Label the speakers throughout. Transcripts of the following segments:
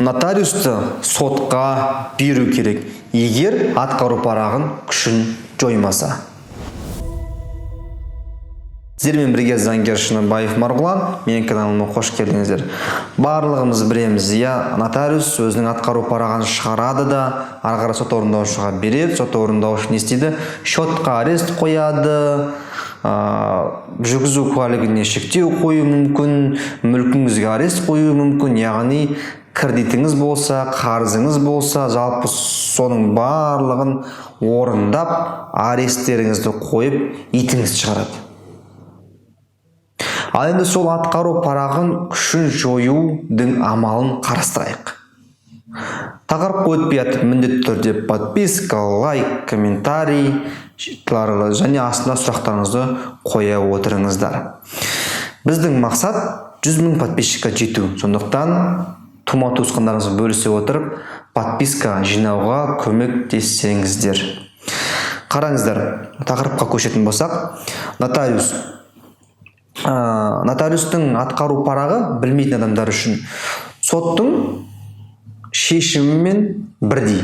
Speaker 1: Нотариусты сотқа беру керек, егер атқару парағын күшін жоймаса. Сіздермен бірге заңгер Шыныбаев Марғұлан, менің каналыма қош келдіңіздер. Барлығымыз білеміз, иә, нотариус өзінің атқару парағын шығарады да, ары қарай сот орындаушыға береді. Сот орындаушы не істейді? Счетқа арест қояды, жүргізу куәлігіне шектеу қою мүмкін, мүлкіңізге арест қою мүмкін, яғни кредитіңіз болса, қарызыңыз болса, жалпы соның барлығын орындап, аресттеріңізді қойып, итіңізді шығарады. Ал енді сол атқару парағын күшін жоюдың амалын қарастырайық. Тақырыпқа өтпей жатып, міндетті түрде подписка, лайк, комментарий және астына сұрақтарыңызды қоя отырыңыздар. Біздің мақсат 100 мың подписчикке жету. Сондықтан тума туысқандарыңызбен бөлісе отырып, подписка жинауға көмектессеңіздер. Қараңыздар, тақырыпқа көшетін болсақ, нотариустың атқару парағы білмейтін адамдар үшін соттың шешімімен бірдей.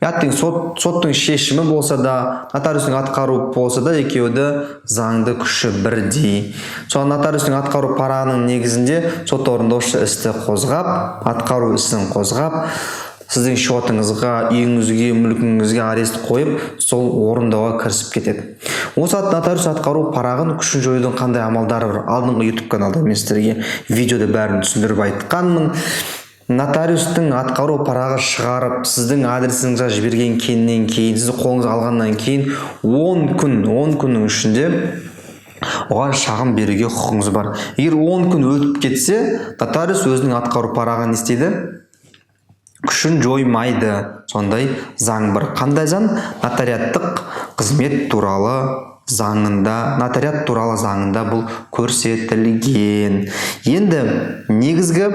Speaker 1: Яғни соттың шешімі болса да, нотариустың атқару болса да, екеуі де заңды күші бірдей. Сол нотариустың атқару парағының негізінде сот орындаушы істі қозғап, атқару ісін қозғап, сіздің счетыңызға, үйіңізге, мүлкіңізге арест қойып, сол орындауға кірісіп кетеді. Осы нотариус атқару парағын күшін жоюдың қандай амалдары бар? Алдыңғы YouTube каналда мен сіздерге видеода бәрін түсіндіріп айтқанмын. Нотариустың атқару парағы шығарып, сіздің адресіңізге жіберген кейін, сіздің қолыңызға алғаннан кейін 10 күн, 10 күннің ішінде оған шағым беруге құқығыңыз бар. Егер 10 күн өтіп кетсе, нотариус өзінің атқару парағын не істейді? Күшін жоймайды. Сондай заң бар. Қандай заң? Нотариаттық қызмет туралы заңында, нотариат туралы заңында бұл көрсетілген. Енді негізгі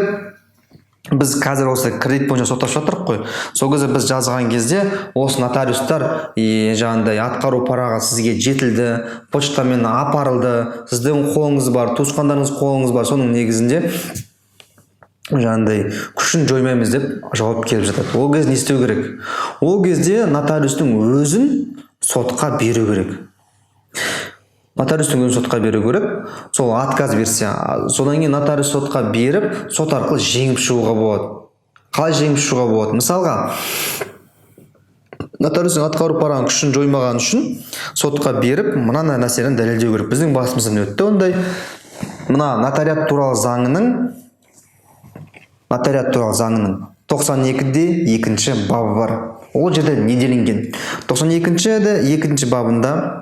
Speaker 1: біз қазір осы кредит бойынша соттасып жатырмық қой. Сол кезде біз жазған кезде осы нотариустар жаңағындай атқару парағы сізге жетілді, почтамен апарылды, сіздің қолыңыз бар, туысқандарыңыз қолыңыз бар, соның негізінде жаңағындай күшін жоймаймыз деп жауап келіп жатады. Ол кезде не істеу керек? Ол кезде нотариустың өзін сотқа беру керек. Нотариустың өзін сотқа беру керек. Сол отказ берсе, содан кейін нотариус сотқа беріп, сот арқылы жеңіп шығуға болады. Қалай жеңіп шығуға болады? Мысалға, нотариустың атқару парағының күшін жоймаған үшін сотқа беріп, мына нәрсені дәлелдеу керек. Біздің басымыздан өтті ондай. Мына нотариат туралы заңының 92-де екінші бабы бар. Ол жерде не делінген? 92-де екінші бабында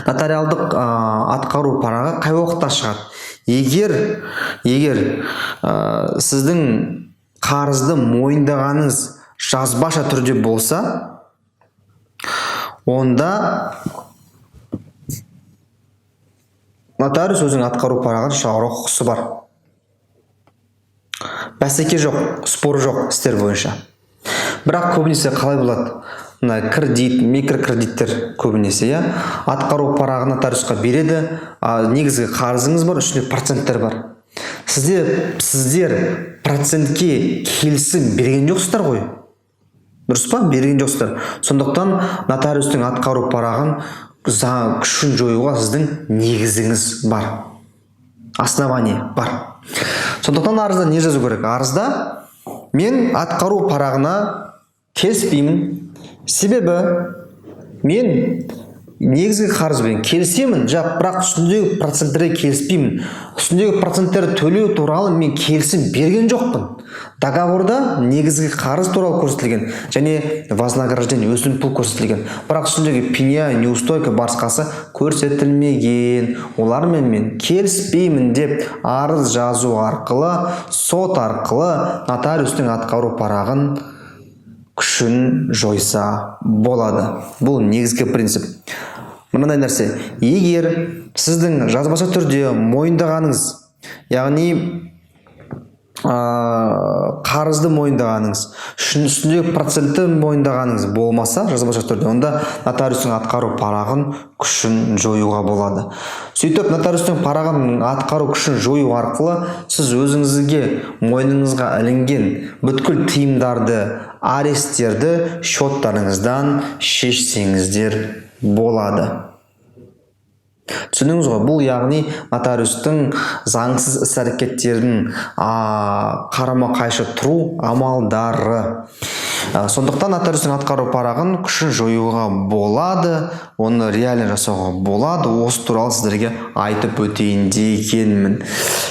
Speaker 1: нотариалдық атқару парағы қай уақытта шығады? Егер сіздің қарызды мойындағаныңыз жазбаша түрде болса, онда нотариус өзінің атқару парағын шығаруға құқысы бар. Бәсеке жоқ, спор жоқ істер бойынша. Бірақ көбінесе қалай болады? Мына кредит, микрокредиттер көбінесе, иә, атқару парағын нотариусқа береді, негізгі қарызыңыз бар, үстінде проценттер бар. Сіздер процентке келісім берген жоқсыздар ғой, дұрыс па? Берген жоқсыздар. Сондықтан нотариустың атқару парағын күшін жоюға сіздің негізіңіз бар, основание бар. Сондықтан арызда не жазу керек? Арызда: мен атқару парағына келіспеймін, себебі мен негізгі қарызбен келісемін, жақ, бірақ үстіндегі проценттерге келіспеймін. Үстіндегі проценттерді төлеу туралы мен келісім берген жоқпын. Договорда негізгі қарыз туралы көрсетілген және вознаграждение, өсімпұл көрсетілген, бірақ үстіндегі пеня, неустойка, басқасы көрсетілмеген. Олармен мен келіспеймін деп арыз жазу арқылы, сот арқылы нотариустың атқару парағын күшін жойса болады. Бұл негізгі принцип. Мынандай нәрсе: егер сіздің жазбаша түрде мойындағаныңыз, яғни Қарызды мойындағаныңыз, үстіндегі процентті мойындағаныңыз болмаса жазбаша түрде, онда нотариустың атқару парағын күшін жоюға болады. Сөйтіп, нотариустың парағын атқару күшін жою арқылы сіз өзіңізге, мойныңызға ілінген бүткіл тыйымдарды, аресттерді счеттарыңыздан шешсеңіздер болады. Түсіндіңіз ғой? Бұл, яғни, нотариустың заңсыз іс әрекеттерін қарама қайшы тұру амалдары. Сондықтан нотариустың атқару парағын күшін жоюға болады, оны реально жасауға болады. Осы туралы сіздерге айтып өтейін дегенмін.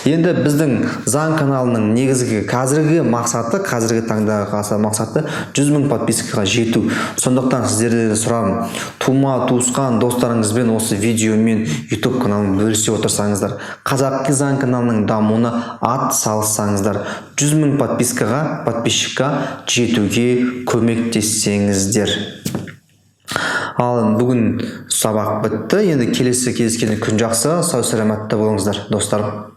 Speaker 1: Енді біздің заң каналының негізгі қазіргі мақсаты, қазіргі таңдағы аса мақсаты 100 мың подпискаға жету. Сондықтан сіздерден сұрарым: тума туысқан достарыңызбен осы видеомен, YouTube каналын бөлісе отырсаңыздар, Қазақи заң каналының дамуына ат салсаңыздар, 100 мың подпискаға, подписчикқа жетуге көмектессеңіздер. Ал бүгін сабақ бітті. Енді келесі кездескенде күн жақсы, сау саламатта болыңыздар, достарым.